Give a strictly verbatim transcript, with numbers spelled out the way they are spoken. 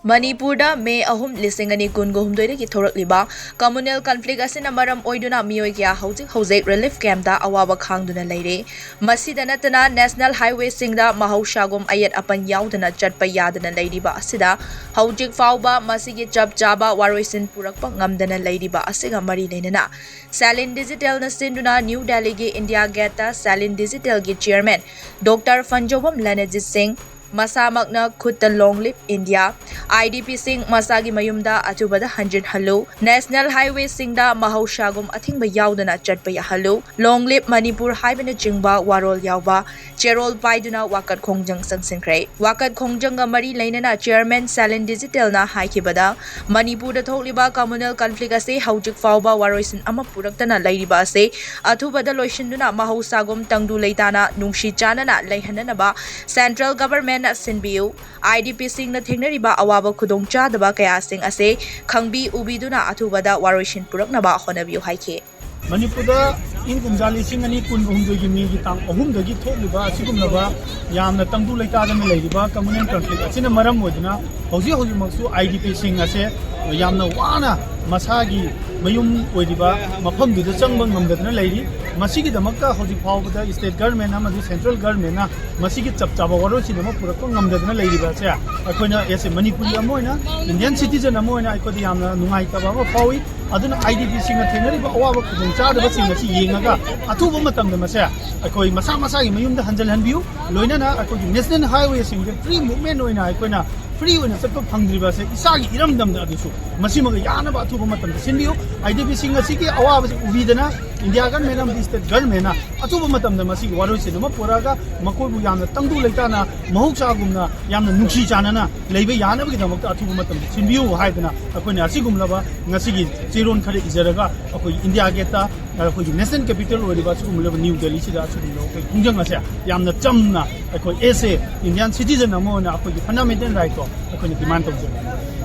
ꯃꯅꯤꯄꯨꯔꯗ ꯃꯦ ꯑꯍꯨꯝ, ꯂꯤꯁꯤꯡ ꯑꯅꯤ ꯀꯨꯟꯒ ꯍꯨꯝꯗꯣꯏꯗꯒꯤ ꯊꯣꯔꯛꯂꯤꯕ communal conflict ꯑꯁꯤꯅ ꯃꯔꯝ ꯑꯣꯏꯗꯨꯅ ꯃꯤꯑꯣꯏ ꯀꯌꯥ ꯍꯧꯖꯤꯛ ꯍꯧꯖꯤꯛ relief camp ꯇ ꯑꯋꯥꯕ ꯈꯥꯡꯗꯨꯅ ꯂꯩꯔꯤ꯫ ꯃꯁꯤꯗ ꯅꯠꯇꯅ National Highway ꯁꯤꯡꯗ ꯃꯍꯧꯁꯥꯒꯨꯝ ꯑꯌꯦꯠ ꯑꯄꯟ ꯌꯥꯎꯗꯅ ꯆꯠꯄ ꯌꯥꯗꯅ ꯂꯩꯔꯤꯕ ꯑꯁꯤꯗ ꯍꯧꯖꯤꯛ ꯐꯥꯎꯕ ꯃꯁꯤꯒꯤ ꯆꯞ ꯆꯥꯕ ꯋꯥꯔꯣꯏꯁꯤꯟ ꯄꯨꯔꯛꯄ ꯉꯝꯗꯅ ꯂꯩꯔꯤꯕ ꯑꯁꯤꯒ ꯃꯔꯤ ꯂꯩꯅꯅ Salin Digital ꯅ ꯁꯤꯟꯗꯨꯅ New Delhi ꯒꯤ India Gate ꯇ Salin Digital ꯒꯤ chairman Doctor ꯐꯟꯖꯧꯕꯝ ꯂꯅꯖꯤꯠ ꯁꯤꯡ, ꯃꯁꯥꯃꯛꯅ ꯈꯨꯠꯇ Long Live India, I D P ꯁꯤꯡ ꯃꯁꯥꯒꯤ ꯃꯌꯨꯝꯗ ꯑꯊꯨꯕꯗ ꯍꯟꯖꯤꯟꯍꯜꯂꯨ, National Highway ꯁꯤꯡꯗ ꯃꯍꯧꯁꯥꯒꯨꯝ ꯑꯊꯤꯡꯕ ꯌꯥꯎꯗꯅ ꯆꯠꯄ ꯌꯥꯍꯜꯂꯨ, Long Live Manipur ꯍꯥꯏꯕꯅꯆꯤꯡꯕ ꯋꯥꯔꯣꯜ ꯌꯥꯎꯕ ꯆꯦꯔꯣꯜ ꯄꯥꯏꯗꯨꯅ ꯋꯥꯀꯠ ꯈꯣꯡꯖꯪ ꯆꯪꯁꯤꯟꯈ꯭ꯔꯦ꯫ ꯋꯥꯀꯠ ꯈꯣꯡꯖꯪꯒ ꯃꯔꯤ ꯂꯩꯅꯅ chairman Salin Digital ꯅ ꯍꯥꯏꯈꯤꯕꯗ, ꯃꯅꯤꯄꯨꯔꯗ ꯊꯣꯛꯂꯤꯕ communal conflict ꯑꯁꯤ ꯍꯧꯖꯤꯛ ꯐꯥꯎꯕ ꯋꯥꯔꯣꯏꯁꯤꯟ ꯑꯃ ꯄꯨꯔꯛꯇꯅ ꯂꯩꯔꯤꯕ ꯑꯁꯤ ꯑꯊꯨꯕꯗ ꯂꯣꯏꯁꯤꯟꯗꯨꯅ ꯃꯍꯧꯁꯥꯒꯨꯝ ꯇꯪꯗꯨ ꯂꯩꯇꯥꯅ ꯅꯨꯡꯁꯤ ꯆꯥꯟꯅꯅ ꯂꯩꯍꯟꯅꯅꯕ Central Government ꯅ ꯁꯤꯟꯕꯤꯌꯨ꯫ I D P ꯁꯤꯡꯅ ꯊꯦꯡꯅꯔꯤꯕ ꯑꯋꯥꯕ ꯈꯨꯗꯣꯡꯆꯥꯗꯕ ꯀꯌꯥꯁꯤꯡ ꯑꯁꯤ ꯈꯪꯕꯤ ꯎꯕꯤꯗꯨꯅ ꯑꯊꯨꯕꯗ ꯋꯥꯔꯣꯏꯁꯤꯟ ꯄꯨꯔꯛꯅꯕ ꯍꯣꯠꯅꯕꯤꯌꯨ ꯍꯥꯏꯈꯤ꯫ ꯃꯅꯤꯄꯨꯔꯗ ꯏꯪ ꯀꯨꯝꯖꯥ ꯂꯤꯁꯤꯡ ꯑꯅꯤ ꯀꯨꯟꯍꯨꯝꯗꯣꯏꯒꯤ ꯃꯦꯒꯤ ꯇꯥꯡ ꯑꯍꯨꯝꯗꯒꯤ ꯊꯣꯛꯂꯤꯕ ꯑꯁꯤꯒꯨꯝꯂꯕ ꯌꯥꯝꯅ ꯇꯪꯗꯨ ꯂꯩꯇꯥꯗꯅ ꯂꯩꯔꯤꯕ communal conflict ꯑꯁꯤꯅ ꯃꯔꯝ ꯑꯣꯏꯗꯨꯅ ꯍꯧꯖꯤꯛ ꯍꯧꯖꯤꯛꯃꯛꯁꯨ I D P ꯁꯤꯡ ꯑꯁꯦ ꯌꯥꯝꯅ ꯋꯥꯅ ꯃꯁꯥꯒꯤ ꯃꯌꯨꯝ ꯑꯣꯏꯔꯤꯕ ꯃꯐꯝꯗꯨꯗ ꯆꯪꯕ ꯉꯝꯗꯗꯨꯅ ꯂꯩꯔꯤ꯫ ꯃꯁꯤꯒꯤꯗꯃꯛꯇ ꯍꯧꯖꯤꯛ ꯐꯥꯎꯕꯗ state government ꯑꯃꯗꯤ central government ꯅ ꯃꯁꯤꯒꯤ ꯆꯞ ꯆꯥꯕ ꯋꯥꯔꯣꯜꯁꯤꯟ ꯑꯃ ꯄꯨꯔꯛꯄ ꯉꯝꯗꯗꯨꯅ ꯂꯩꯔꯤꯕ ꯑꯁꯦ ꯑꯩꯈꯣꯏꯅ as a ꯃꯅꯤꯄꯨꯔꯤ ꯑꯃ ꯑꯣꯏꯅ, Indian citizen ꯑꯃ ꯑꯣꯏꯅ ꯑꯩꯈꯣꯏꯗ ꯌꯥꯝꯅ ꯅꯨꯡꯉꯥꯏꯇꯕ ꯑꯃ ꯐꯥꯎꯏ꯫ ꯑꯗꯨꯅ I D P ꯁꯤꯡꯅ ꯊꯦꯡꯅꯔꯤꯕ ꯑꯋꯥꯕ ꯈꯨꯗꯣꯡꯆꯥꯗꯕꯁꯤꯡ ꯑꯁꯤ ꯌꯦꯡꯉꯒ ꯑꯊꯨꯕ ꯃꯇꯝꯗ ꯃꯁꯦ ꯑꯩꯈꯣꯏ ꯃꯁꯥ ꯃꯁꯥꯒꯤ ꯃꯌꯨꯝꯗ ꯍꯟꯖꯤꯜꯍꯟꯕꯤꯌꯨ꯫ ꯂꯣꯏꯅꯅ ꯑꯩꯈꯣꯏꯒꯤ national highway ꯁꯤꯡꯁꯦ free movement ꯑꯣꯏꯅ ꯑꯩꯈꯣꯏꯅ free ꯑꯣꯏꯅ ꯆꯠꯄ ꯐꯪꯗ꯭ꯔꯤꯕ ꯑꯁꯦ ꯏꯁꯥꯒꯤ ꯏꯔꯝꯗꯝꯗ ꯑꯗꯨꯁꯨ ꯃꯁꯤꯃꯒ ꯌꯥꯅꯕ ꯑꯊꯨꯕ ꯃꯇꯝꯗ ꯁꯤꯟꯕꯤꯌꯨ꯫ I D P ꯁꯤꯡ ꯑꯁꯤꯒꯤ ꯑꯋꯥꯕꯁꯤ ꯎꯕꯤꯗꯅ India government ꯑꯃꯗꯤ state government ꯅ ꯑꯊꯨꯕ ꯃꯇꯝꯗ ꯃꯁꯤꯒꯤ ꯋꯥꯔꯣꯏꯁꯤꯟ ꯑꯃ ꯄꯨꯔꯛꯑꯒ ꯃꯈꯣꯏꯕꯨ ꯌꯥꯝꯅ ꯇꯪꯗꯨ ꯂꯩꯇꯥꯅ ꯃꯍꯧꯁꯥꯒꯨꯝꯅ ꯌꯥꯝꯅ ꯅꯨꯡꯁꯤ ꯆꯥꯟꯅꯅ ꯂꯩꯕ ꯌꯥꯅꯕꯒꯤꯗꯃꯛꯇ ꯑꯊꯨꯕ ꯃꯇꯝꯗ ꯁꯤꯟꯕꯤꯌꯨ ꯍꯥꯏꯗꯅ ꯑꯩꯈꯣꯏꯅ ꯑꯁꯤꯒꯨꯝꯂꯕ ꯉꯁꯤꯒꯤ ꯆꯦꯔꯣꯜ ꯈꯔ ꯏꯖꯔꯒ ꯑꯩꯈꯣꯏꯒꯤ India Gate ꯇ ꯑꯩꯈꯣꯏꯒꯤ national capital ꯑꯣꯏꯔꯤꯕ ꯑꯁꯤꯒꯨꯝꯂꯕ New Delhi ꯁꯤꯗ ꯑꯁꯤꯒꯨꯝꯂꯕ ꯑꯩꯈꯣꯏ ꯈꯣꯡꯖꯪ ꯑꯁꯦ ꯌꯥꯝꯅ ꯆꯝꯅ ꯑꯩꯈꯣꯏ as a Indian citizen ꯑꯃ ꯑꯣꯏꯅ ꯑꯩꯈꯣꯏꯒꯤ fundamental right ꯇꯣ ꯑꯩꯈꯣꯏꯅ demand ꯇꯧꯖꯕꯅꯤ꯫